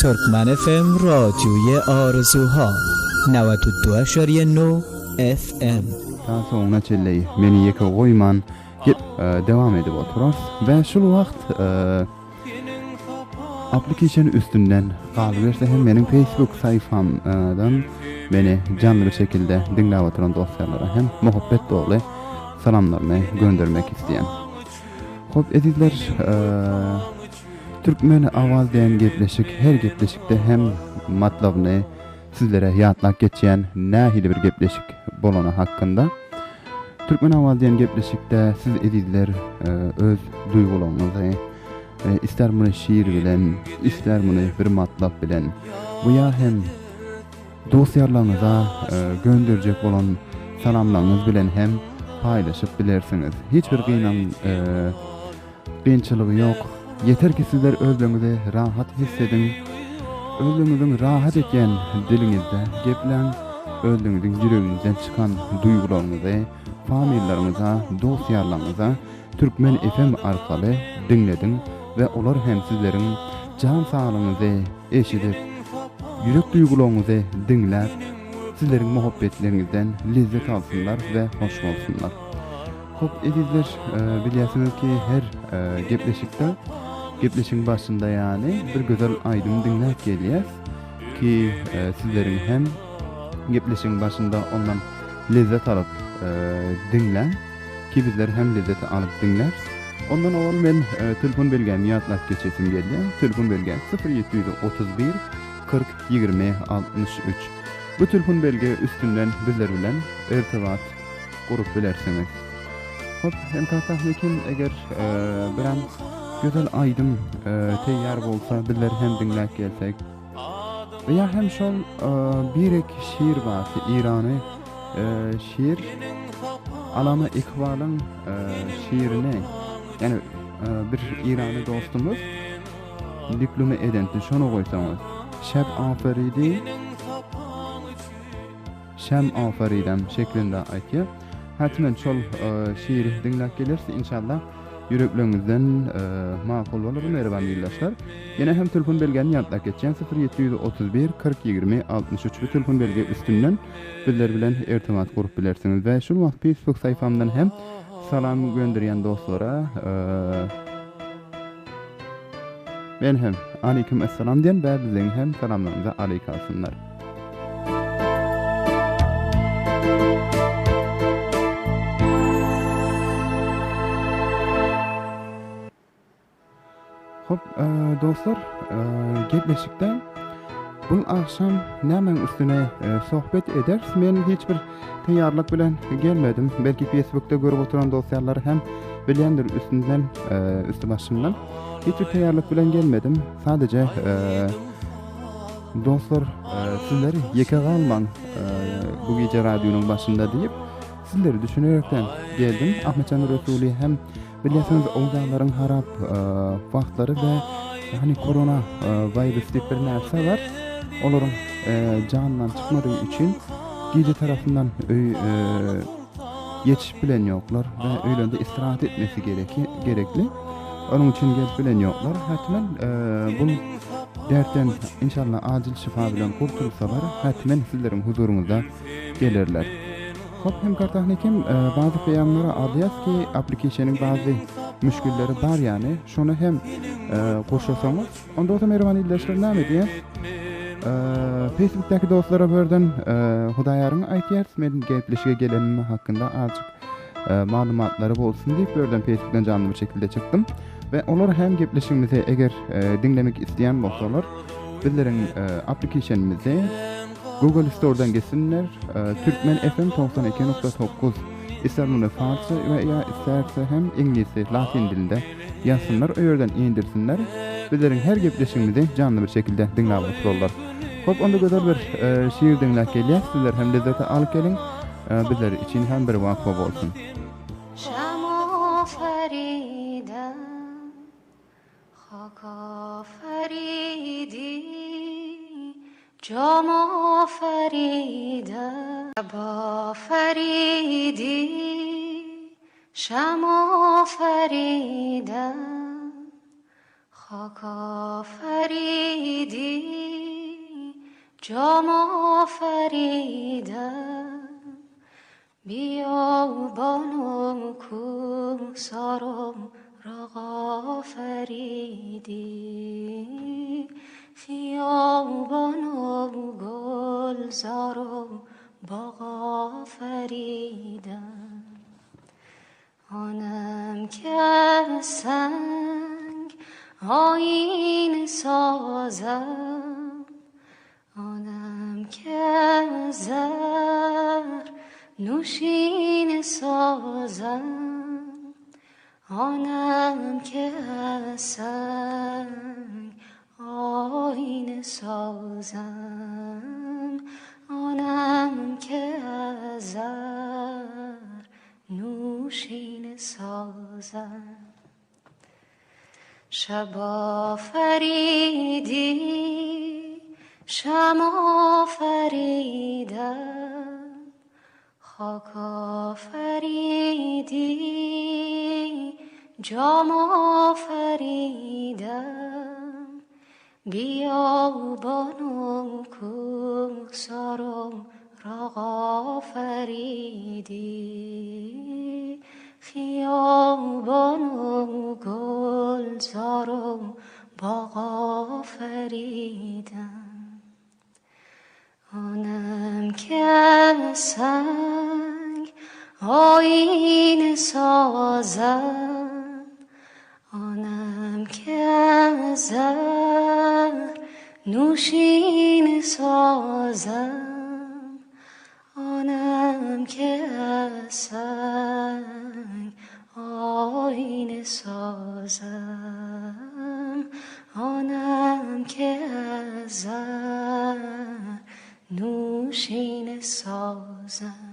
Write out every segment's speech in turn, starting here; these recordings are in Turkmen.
Turkmen FM رادیوی آرزوها 92.9 FM. Ta soňuna çenli meni ýeke goýman gep dowam edip oturarys we şul wagt application üstünden galyberse hem meniň Facebook saýfamdan meni janly bir şekilde diňläp oturan dostlarlara hem muhabbet doly salamlarymy göndermek isleýän. Hop ezizler Türkmen awaz diýen gepleşik her gepleşikde hem matlabyny sizlere ýatlap geçýän nähili bir gepleşik bolany hakynda. Türkmen awaz diýen gepleşikde siz ezizler öz duýgularyňyzy ister muny şiir bilen ister muny bir matlap bilen bu ýa hem Dost-ýarlaryňyza gönderjek bolan salamlaryňyz bilen hem paýlaşyp bilersiňiz. Hiç bir gynan kynçylygy ýok. Ýeter ki sizler özleriňizi rahat his ediň. Özleriňiziň rahat etýän diliňizde gepläň. Özleriňiziň ýüregiňizden çykan duýgularyňyzy familýalaryňyza, dost-ýarlaryňyza Türkmen FM arkaly diňlediň we olar hem sizleriň jan saglygyňyzy eşidip, ýürek duýgularyňyzy diňläp, sizleriň muhapbetleriňizden lezzet alsynlar we hoş bolsunlar. Hop ezizler, bilýärsiňiz ki her gepleşikde, gepleşigiň başynda ýany bir gözel aýdym diňläp gelýäs ki sizleriň hem gepleşigiň başynda ondan lezzet alyp diňläň. Ki bizler hem lezzet alyp diňläris. Ondan owal men telefon belgämi ýatlap geçesim gelýär. Telefon belgäm 0731 40 20 63. Bu telefon belge üstünden bizler bilen irtibat gurup bilersiňiz. Hop, hemka Tahnikim eger birem gözel aýdym teýýar bolsa bizler hem diňläp gelsek. Ýa hem şol birek şir bar, Irany şir Alama Ikbalyň şirini, ýani bir Irany dostumyz diploma edenti, şony goýsaňyz. Şeb aferidi Şem aferidem şeklinde aýtýar. Hatmen şol şiri diňläp geleris inşallah. Ýürekleriňizden makul bolar mähriban ildeşler. Ýene hem telefon belgäni ýatlap geçýän 0731 40 20 63 bu telefon belgi üstünden bizler bilen irtibat gurup bilersiňiz we şul wagt Facebook saýfamdan hem salam gönderýän dostlara men hem Aleýkum Essalam diýen we biziň hem salamlarymyzy aleýk alsynlar. Hop, dostlar, gepleşikde bu agşam nämäň üstüne sohbet ederis? Men hiç bir taýýarlyk bilen gelmedim. Belki Facebookda görüp oturan dostlar hem bilýändir üstünden, üstü başymdan. Hiç bir taýýarlyk bilen gelmedim. Sadece Dostlar, sizler ýeke galmaň bu gije radionyň başynda diýip, sizleri düşünerekden geldim. Ahmetjan Resuly hem bilýärsiňiz owzalaryň harap wagtlary we hani korona wirus diýip bir närse bar. Olaryň janyndan çykmadygy üçin gije tarapyndan öý ýetişip bilen ýoklar we öýlerinde istirahat etmesi gerekli. Onuň üçin gelip bilen ýoklar. Hätmen bul dertden inşallah ajyl şyfa bilen gurtulsalar, hätmen sizleriň huzuryňyzda gelerler. Hop hemkar tahnikim bazy peýamlary alýas ki application-iň bazy müşgilleri bar ýany şony hem goşasaňyz onda bolsa mähriban ildeşler näme edýäs Facebookdaky dostlara bu ýerden Hudaýaryň aýtýarys men gepleşige gelenim hakynda azjyk maglumatlary bolsun diýip bu ýerden Facebookdan janly bir şekilde çykdym. We olar hem gepleşigimizi eger diňlemek isleýän bolsalar, bizleriň applicationymyzy Google Store'dan gitsinler. Türkmen FM 92.9 ister muny farsça we ýa isterse hem iňlisçe, latyn dilinde ýazsynlar, o ýerden indirsinler. Bizleriň her gepleşigimizi janly bir şekilde diňläp oturarlar. Hop, onda gözel bir şiir diňläp gelýäs. Sizler hem lezzeti alyp geliň. Bizler üçin hem bir waka bolsun. Şam ofaridem, hak ofaridi, Jam ofaridem, Şab ofaridi, Şam ofaridem, hak ofaridi. Jam aferidem Biýaban u kuhsaram rag aferidi Hiýaban u gülzar u bag aferidem Onem ke seng aýyn sazam Onem ke zer nuşin sazam Onem ke seng aýyn sazam Onem ke zer nuşin sazam Şeb aferidi, şem aferidem, Hak aferidi, jam aferidem, Biýaban u kuhsar u rag aferidi, Hiýaban u gülzar u bag aferidem. Onem ke seng aýyn sazam, Onem ke zer nuşin sazam, Onem ke seng aýyn sazam, Onem ke zer nuşin sazam.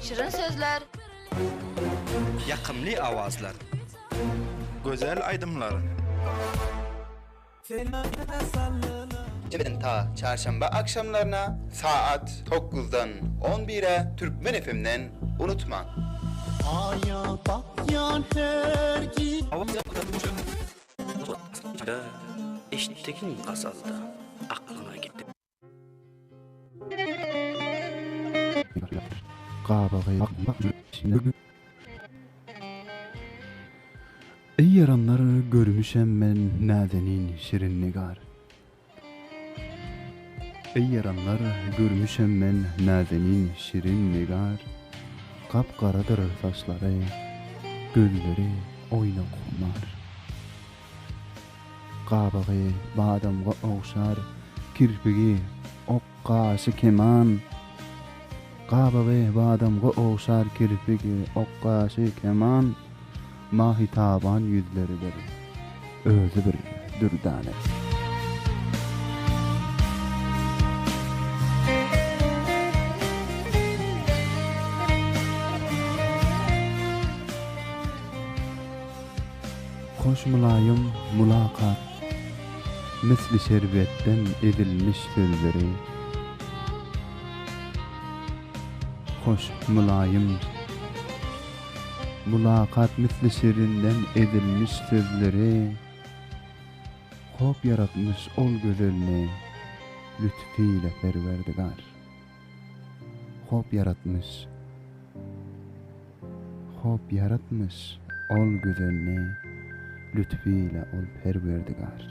Şirin sözler. Ýakymly awazlar. Gözel aýdymlar. Şenbeden ta çarşamba agşamlaryna saat dokuzdan on bire Türkmen FM-den unutmaň. Aýa bakýan her gije. Eşitdigiň gazalda aklyňa gidip. Eý ýaranlar görmüşem men näzenin şirin nigar. Eý ýaranlar görmüşem men näzenin şirin nigar. Gap-garadyr saçlary, gözleri oýnak humar. Gabagy badamga ogşar, kirpigi ok gaşy keman. Gabagy badamga ogşar, kirpigi ok gaşy keman. Mahy-taban ýüzleridir, özi bir dürdane. Hoş mylaýym mulakat, misli şerbetden ezilmiş sözleri. Hoş mylaýym mulakat, misli şirinden ezilmiş sözleri. Hop ýaratmyş ol gözelni lütfile Perwerdigar. Hop ýaratmyş. Hop ýaratmyş. Ol gözelni lütfi ile ol Perwerdigar.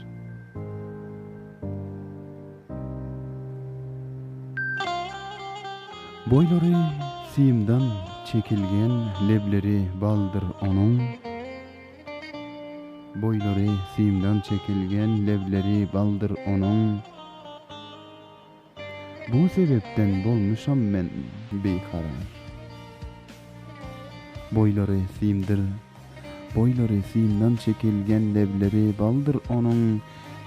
Boýlary simdan çekilgen lebleri baldyr onuň. Boýlary simdan çekilgen lebleri baldyr onuň. Bu sebepden bolmuşam men bikarar. Boýlary simdir, boýlary simdan çekilgen lebleri baldyr onuň,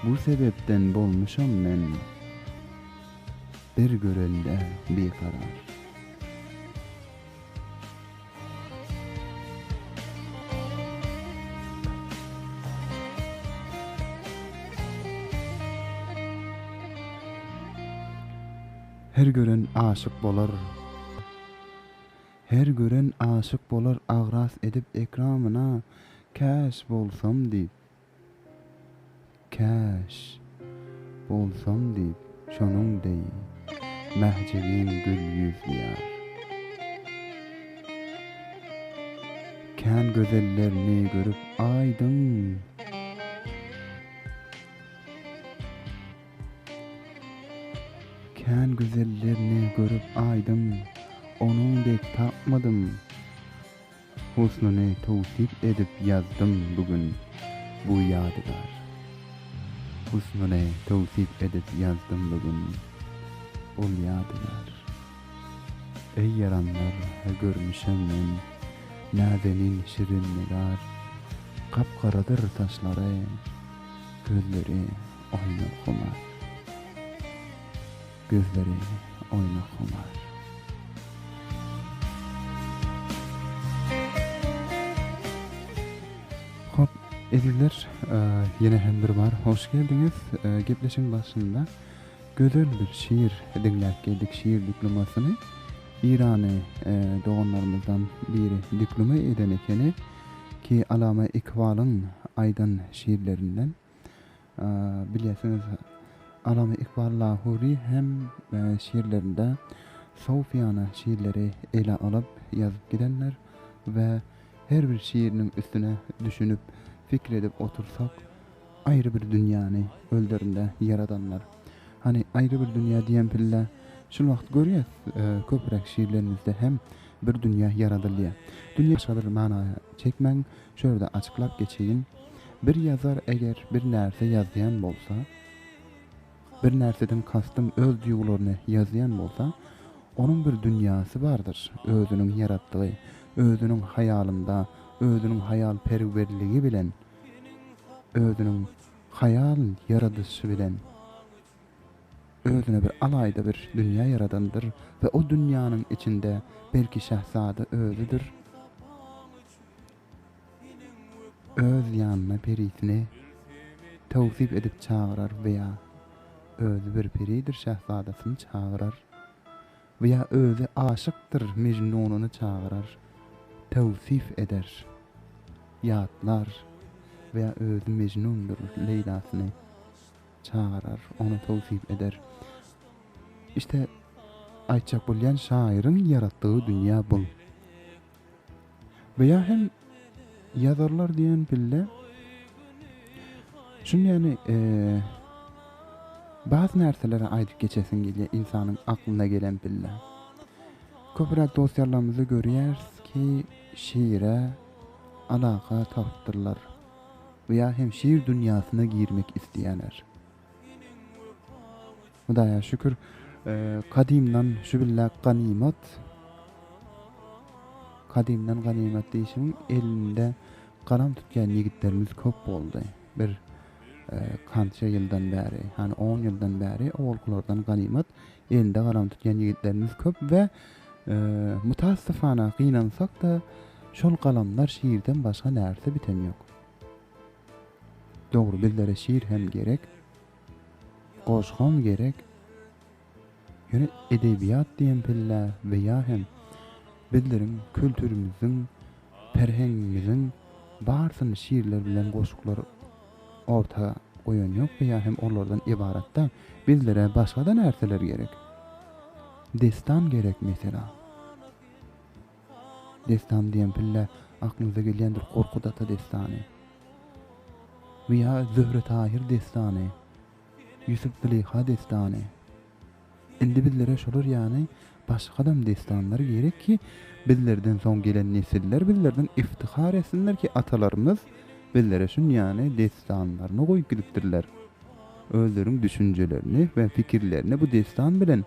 Bu sebepden bolmuşam men bir görende bikarar. Her gören aşyk bolar. Her gören aşyk bolar agras edip ekramyna käş bolsam diýip. Käş, bolsam diýip, şonuň deý, Mähjebin gül ýüzli ýar. Kän gözellerni görüp aýdyň. Kän gözellerni görüp aýdyň, Onuň dek tapmadym. Husnuny towsip edip ýazdym bu gün bu ýadygar. Husnuny towsip edip ýazdym bu gün ol ýadygar. Eý ýaranlar görmüşem men näzenin şirin nigar. Gap-garadyr saçlary, gözleri oýnak humar. Gözleri oýnak humar. Hop, ezizler, ýene hem bir bar hoş geldiňiz. Gepleşigiň başynda gözel bir şiir diňläp geldik, şiir diklomasyny. Irany doganlarymyzdan biri dikloma eden ekeni ki Alama Ikbalyň aýdan şiirlerinden. Bilýärsiňiz, Alama Ikbal Lahury hem şiirlerinde sofiýana şiirleri ele alyp ýazyp gidenler we her bir şiiriniň üstüne düşünip, pikir edip otursak, aýry bir dünýäni özlerinde ýaradanlar. Hany, aýry bir dünýä diýen pille şul wagt görýäs, köpräk şiirlerimizde hem bir dünýä ýaradylýar. Dünýä başga bir mana çekmäň, şu ýerde açyklap geçeýin. Bir ýazar eger bir närse ýazýan bolsa, bir närseden kastym öz duýgularyny ýazýan bolsa, onuň bir dünýäsi bardyr, özüniň ýaratdygy, özüniň haýalynda, özüniň haýalperwerligi bilen, özüniň haýal ýaradyşy bilen özüne bir alaýda bir dünýä ýaradandyr we o dünýäniň içinde belki şähzada özüdir, Öz ýanyna perisini towsip edip çagyrar weýa özi bir peridir şähzadasyny çagyrar weýa özi aşykdyr mejnunyny çagyrar towsif eder ýatlar weýa özi mejnundyr leýlasyny çagyrar ony towsip eder. Işte aýtjak bolýan şaýyryň ýaratdygy dünýä bul. Veya hem ýazarlar diýen pille şun ýaly baz närseleri aýdyp geçesiň gelýär ynsanyň aklyna gelen pille. Köpräk dost-ýarlarymyzy görýäris ki şiire alaka tapypdyrlar veya hem şiir dünýasine girmek isleýärler. Hudaýa şükür, gadymdan şu billak ganymat, gadymdan ganymat diýşiň elinde galam tutýan ýigitlerimiz köp boldy. Bir kança ýyldan bäri, hany on ýyldan bäri owalkylardan ganymat elinde galam tutýan ýigitlerimiz köp we mutasyfana gynansak-da şol galamlar şirden başga närse biten ýok. Dogry bizlere şir hem gerek. Goşgam gerek. Ýöne edebiýat diýen pille we ýa hem bizleriň kültürimiziň, perheňimiziň barsyny şirler bilen goşgular orta goýan ýok we ýa hem olardan ybaratda bizlere başgada närseler gerek. Destan gerek mesela. Dessan diýen pille aklyňyza gelýändir Gorkut ata dessany. We ýa Zöhre-Tahyr dessany, Ýusup-Züleýha dessany. Indi bizlere şolar ýaly başgadam dessanlar gerek ki, bizlerden soň gelen nesiller bizlerden iftihar etsinler ki atalarymyz bizlere şun ýaly dessanlaryny goýup gidipdirler. Özleriniň düşünjelerini we pikirlerini bu dessan bilen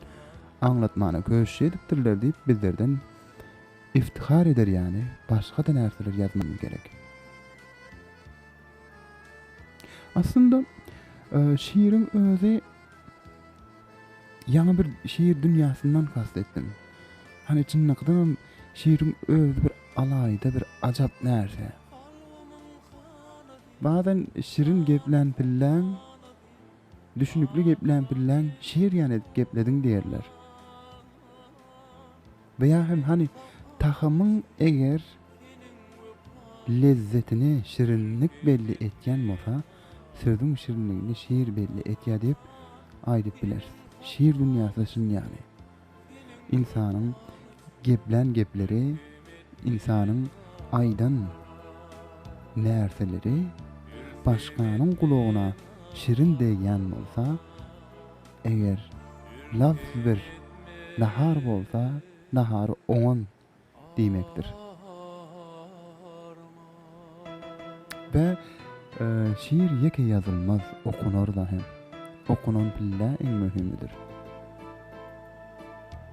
aňlatmana köşüş edipdirler diýip bizlerden iftihar eder ýaly başga-da närseler ýazmamyz gerek. Aslynda şiriň özi Ýaňy bir şiir dünýäsinden kast etdim. Hany çynlakadanam şiiriň özi bir alaýda bir ajap närse. Bazen şirin geplän pilläň, düşünikli geplän pilläň şiir ýaly edip geplediň diýerler. We ýa hem hany tagamyň eger lezzetini şirinlik belli etýän bolsa, sözüň şirinligini şir belli etýär diýip aýdyp bileris. Şir dünýäsi şun ýaly. Ynsanyň geplän gepleri, ynsanyň aýdan närseleri başganyň gulagyna şirin degýän bolsa, Eger labz bir nahar bolsa, nahary oňan diýmekdir. We şiir ýeke ýazylmaz, okunar-da hem. Okunan pille iň möhümidir.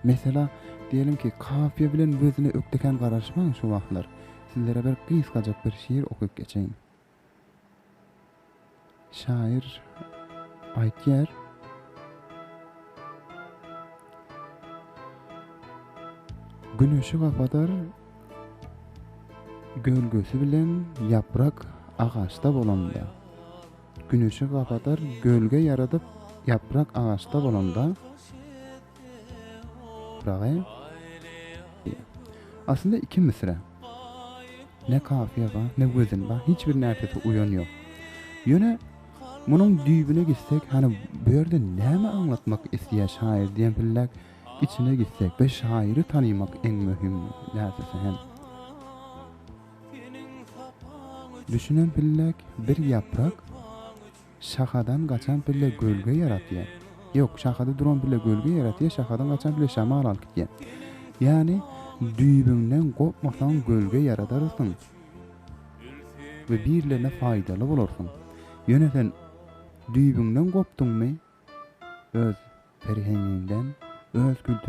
Mesela, diýelim ki, kafiýa bilen wezne ökdekän garaşmaň şu wagtlar. Sizlere bir gysgajyk bir şiir okyp geçeýin. Şaýyr aýtýar. Güneşi gapadar gölgesi bilen ýaprak agaçda bolanda. Güneşi gapadar gölge ýaradyp ýaprak agaçda bolanda. Pyragy. Aslynda iki misra. Ne kafiýa bar, ne wezn bar, hiç bir närsesi uýan ýok. Ýöne munuň düýbüne gitsek, hany bu ýerde näme aňlatmak isleýär şaýyr diýen pilläk içine gitsek we şaýyry tanymak iň möhüm närsesi hem. Düşünen pilläk bir ýaprak Şahadan gaçan pille gölge ýaratýar. Ýok, şahada duran pille gölge ýaratýar, şahadan gaçan pille şamal alyp gidýär. Ýagny, düýbüňden gopmasaň gölge ýaradarsyň we birlerine faýdaly bolarsyň. Ýöne sen düýbüňden gopduňmy, öz perheňiňden, öz kültüriňden.